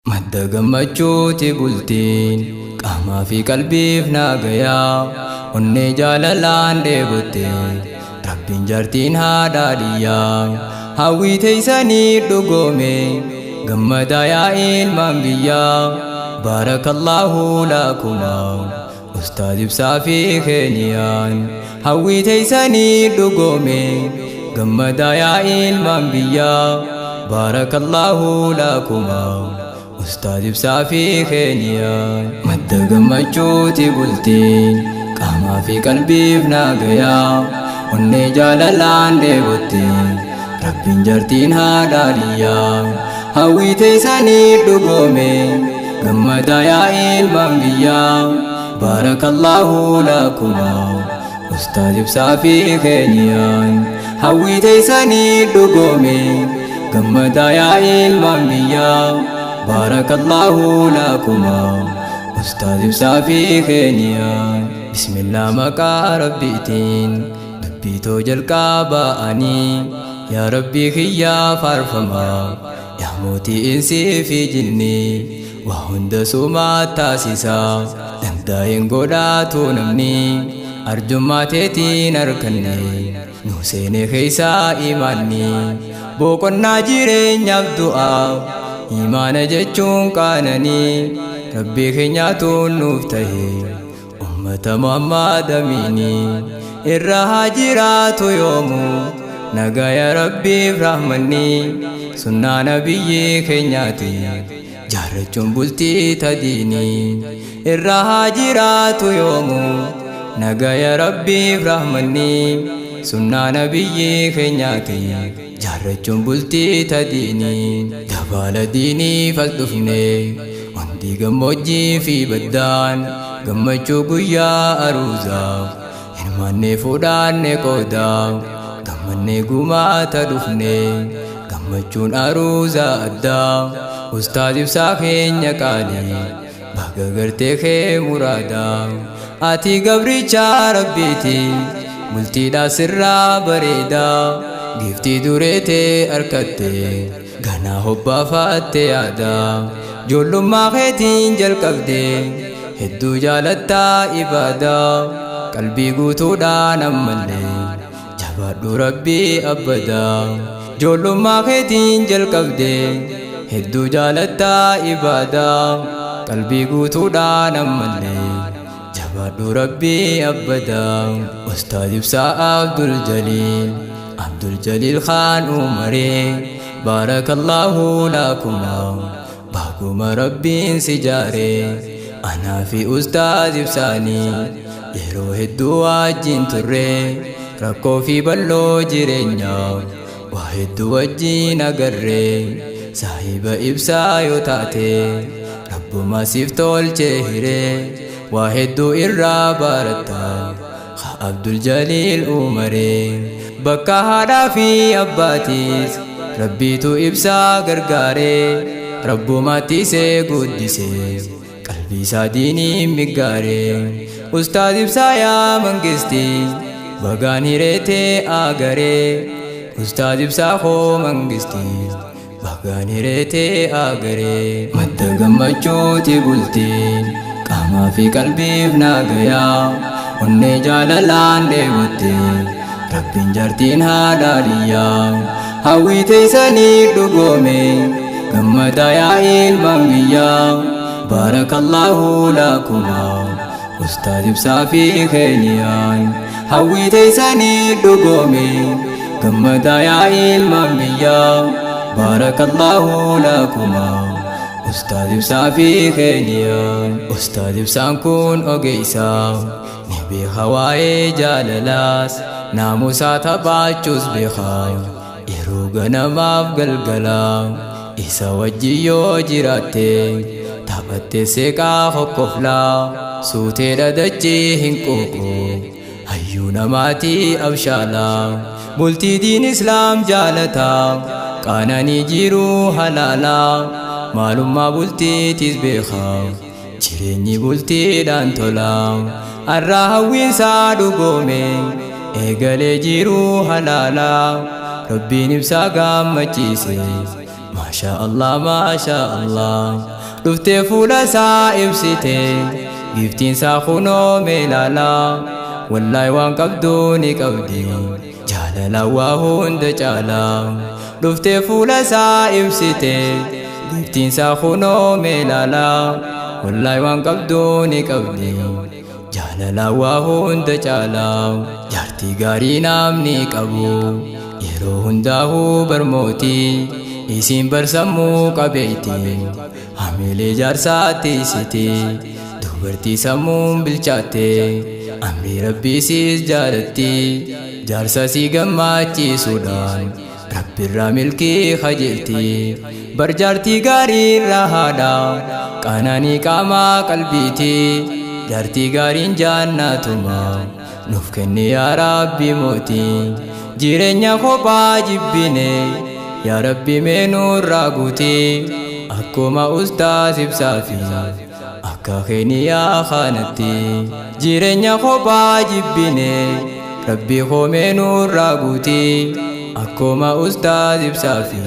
Madda gammachuuti bultiin qaamaa fi qalbiif naagayaa onnee jaalalaan dheebotte rabbiin jaartiin haadha dhiyyaa hawwii teeysanii dhugoome gammadaa yaa ilmaan biyyaa baarakallaahu lakumaa ustaaz ibsaa fi keeniyaan hawwii teeysanii dhugoome gammadaa yaa ilmaan biyyaa baarakallaahu lakumaa ustaaz ibsaa fi keeniyaan. Madda gammachuuti bultiin qaamaa fi qalbiif naagayaa onnee jaalalaan dheebotte rabbiin jaartiin haadha dhiyyaa hawwii teeysanii dhugoome gammadaa yaa ilmaan biyyaa baarakallaahu lakumaa ustaaz ibsaa fi keeniyaan hawwii teeysanii dhugoome gammadaa yaa ilmaan biyyaa baarakallaahu lakumaa ustaaz ibsaa fi keeniyaan. Bismillaa maqaa rabbiitiin dubbiitoo jalqaba'anii yaa rabbii kiyyaa faarfamaa yaa mootii insii fi jinnii waa hunda sumaa taasisaa danda'een godhaatu namni arjummaa teetiin arganne nu seene keeysaa imaanni boqonnaa jireenyaaf du'aa imaana jechuun qaananii rabbii keenyaatu nuuf tahe ummata Muhammad amiini irra haa jiraatu yoomu nagaya rabbiif rahmanni sunnaa nabiyyi keenyaati jaarrachuun bultii tadiini irra haa jiraatu yoomu nagaya rabbiif rahmanni sunnaa nabiyyi keenyaati jaarrachuun bultii tadiini dabaala diiniif as dhufne hundi gammoojjii fi baddaan gammachuu guyyaa aruuzaaf hirmaannee fuudhaanne qoodaa gammannee gumaata dhufne gammachuun aruuzaa addaa ustaaz ibsaa keenya qaalii baga gartee kee muraadaa ati gabrichaa rabbiiti bultiidhaa sirraa bareedaa giftii dureetee arkatte ganaa hobbaafatte yaadaa ijoollummaa keetiin jalqabde hedduu jaalattaa ibaadaa qalbii guutuudhaan ammallee jabaadhu rabbii abbadaa ijoollummaa keetiin jalqabde hedduu jaalattaa ibaadaa qalbii guutuudhaan ammallee jabaadhu rabbii abbadaa. Ustaaz ibsaa Abdul Jaliil Abdul Jaliil Khaan Umaree baarakallaahu lakumaa baaguma rabbiin si jaaree anaa fi ustaaz ibsaanii yeroo hedduu wajjin turre rakkoo fi bal'oo jireenyaa waa hedduu wajjin agarre saahiba ibsaa yoo taate rabbuma siif tolchee hiree waa hedduu irraa baratta Abdul Jaliil Umaree bakka haadhaa fi abbaatiis rabbiitu ibsaa gargaaree rabbumaatti isee guddisee qalbii isaa diiniin miggaaree ustaaz ibsaa yaa mangistii bagaan hireetee agaree ustaaz ibsaa koo mangistii bagaan hireetee agaree. Madda gammachuuti bultiin qaamaa fi qalbiif naagayaa onnee jaalalaan dheebotte rabbiin jaartiin haadha dhiyyaa hawwii teeysanii dhugoome gammadaa yaa ilmaan biyyaa baarakallaahu lakumaa ustaaz ibsaa fi keeniyaan hawwii teeysanii dhugoome gammadaa yaa ilmaan biyyaa baarakallaahu lakumaa ustaaz ibsaa fi keeniyaan. Ustaaz ibsaan kun ogeessaa ni beeka waa'ee jaalalaas naamusaa taphachuus beeka yeroo ganamaaf galgalaa isa wajjin yoo jiraatte taphatte seeqaa hokkoflaa suuteedha dachee hin quuqu hayyuu namaatii abshaalaa bultii diin islaam jaalataa qaananii jiruu halaalaa maalummaa bultiitis beeka jireenyi bultiidhaan tolaa arraa hawwiinsaa dhugoome eegalee jiruu halaalaa rabbiin ibsaa gammachiise. Maasha Allah, maasha Allah. Dhuftee fuula isaa ibsite, giiftiin isaa kunoo meelaala. Wallaay waan qabduu ni qabdi, jaalala waa hunda caala. Dhuftee fuula isaa ibsite, giiftiin isaa kunoo meelaala. Wallaay waan qabduu ni qabdi, jaalala waa hunda caala. Jaartii gaarii namni qabu yeroo hundaa'uu barmooti. Isiin barsammuu qabeeyti, hamilee jaarsaatti isiti. Dubartii sammuun bilchaatte, amrii rabbii siis jaalatti. Jaarsa si gammachiisuudhaan rabbirraa milkii kajeelti. Bar jaartii gaarii irraa haadha qananii qaamaa qalbiiti. Jaartii gaariin jaannatuma nuuf kenni yaa rabbi mootii. Jireenya kophaa jibbine, yaa rabbi mee nurraa guuti. Akkuma ustaas ibsaa fi akka keeniyaa kanatti. Jireenya kophaa jibbine, rabbi koomee nurraa guuti. Akkuma ustaas ibsaa fi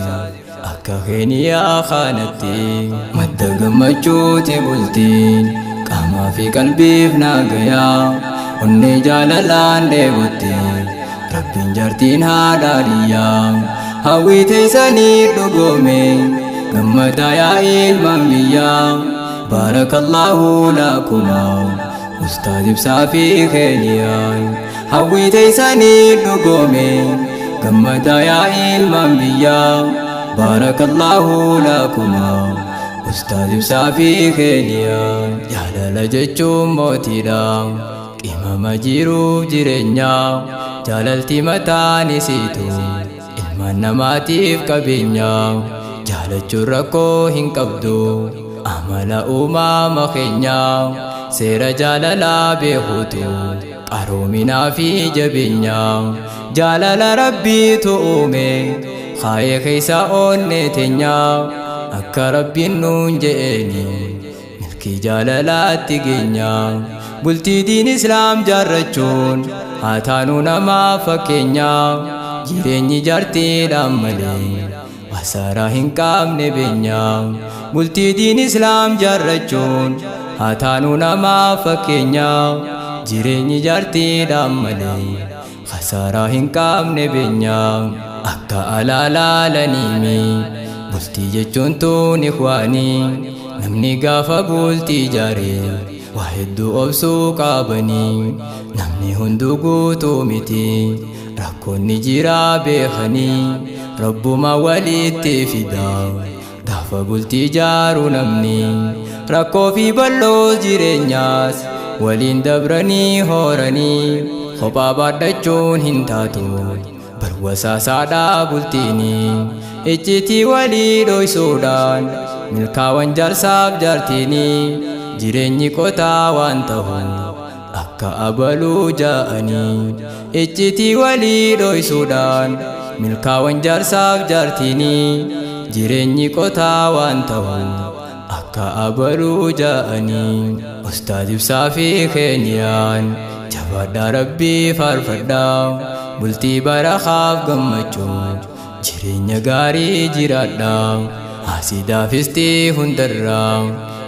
akka keeniyaa kanatti. Madda gammachuuti bultiin, qaamaa fi qalbiif naagayaa. Onnee jaalalaan dheebotte, rabbiin jaartiin haadha dhiyyaa. Hawwii teessanii dhugoome, gammadaa yaa ilmaan biyyaa. Baarakallaahu lakumaa, ustaaz ibsaa fi keeniyaan. Hawwii teessanii dhugoome, gammadaa yaa ilmaan biyyaa. Baarakallaahu lakumaa, ustaaz ibsaa fi keeniyaan. Jaalala jechuun mootiidha, qimama jiruuf jireenya. Jaalalti mataan isiitu ilmaan namaatiif qabeenya. Jaalachuun rakkoo hin qabdu, amala uumama keenya. Seera jaalalaa beekuutu qaroominaa fi jabeenya. Jaalala rabbiitu uume kaayee keessa onnee teenya. Akka rabbiin nuun je'eeni milkii jaalalaatti geenya. Bultii diin islaam jaarrachuun haa taanuu namaa fakkeenya. Jireenyi jaartiidhaan malee hasaaraa hin qabne beenya. Bultii diin islaam jaarrachuun haa taanuu namaa fakkeenya. Jireenyi jaartiidhaan malee hasaaraa hin qabne beenya. Akka alaalaalaniimi bultii jechuun tun ikhwaanii. Namni gaafa bultii ijaare waa hedduu obsuu qabanii. Namni hunduu guutuu miti, rakkoonni jira beekanii. Rabbuma walitti fida gaafa bultii ijaaru namni. Rakkoo fi bal'oo jireenyaas waliin dabranii horanii. Kophaa baadhachuun hin taatu, barwasaasaadhaa bultiini. Iccitii walii dhoysuudhaan milkaawwan jaarsaaf jaartiini. Jireenyi qotaa waan ta'u akka abaluu ja'anii. Iccitii walii dhoysuudhaan milkaawwan jaarsaaf jaartiini. Jireenyi qotaa waan ta'u akka abaluu ja'anii. Ustaaz ibsaa fi keeniyaan jabaadhaa, rabbii faarfadhaa. Bultii barakaaf gammachuu jireenya gaarii jiraadhaa. Asidaafistii hundarraa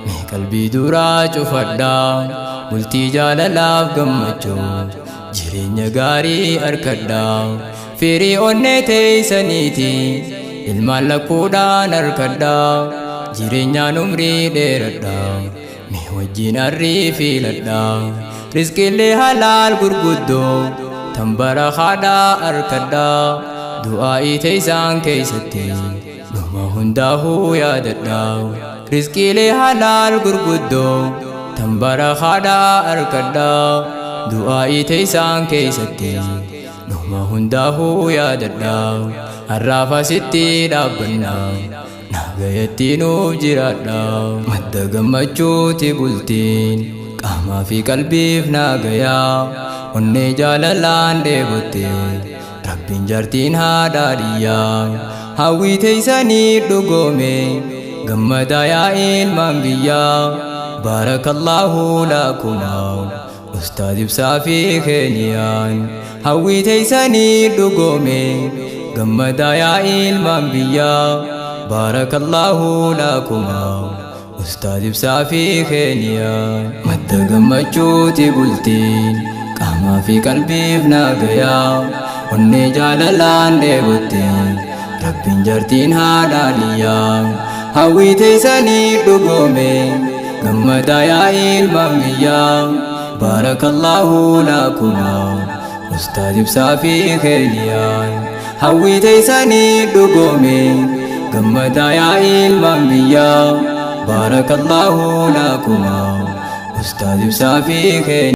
mee qalbii duraa cufadhaa. Bultii jaalalaaf gammachuu jireenya gaarii arkadhaa. Firii onnee teessaniiti ilmaan lakkuudhaan arkadhaa. Jireenyaan umrii dheeradhaa, mee wajjin arrii filadhaa. Rizqiilee halaal gurguddoo tan barakaadhaa arkadhaa. Du'aa'ii teessaan keessatti numa hundaa'uu yaadadhaa. Rizqiilee halaal gurguddoo tan barakaadhaa arkadhaa. Du'aa'ii teessaan keessatti numa hundaa'uu yaadadhaa. Har'aaf asitti dhaabbannaa, nagayatti nuuf jiraadhaa. Madda gammachuuti bultiin, qaamaa fi qalbiif nagayaa. Onnee jaalalaan dheebotte, rabbiin jaartiin haadha dhiyyaa. Hawwii teessanii dhugoome, gammadaa yaa ilmaan biyyaa. Baarakallaahu lakumaa, ustaaz ibsaa fi keeniyaan. Hawwii teessanii dhugoome, gammadaa yaa ilmaan biyyaa. Baarakallaahu lakumaa, Ustaaz Ibsaa fi Keeniyaa. Madda gammachuuti bultiin, qaamaa fi qalbiif nagayaa. Onnee jaalalaan dheebotte Rabbiin jartiin haadha. Hawwii teessanii dhugoome, gammadaa yaa ilmaan biyyaa. Baarakallaahu lakumaa, Ustaaz Ibsaa fi Keeniyaa. Hawwii teessanii dhugoome, gammadaa yaa ilmaan biyyaa. Baarakallaahu lakumaa, Ustaaz Ibsaa fi Keeniyaa.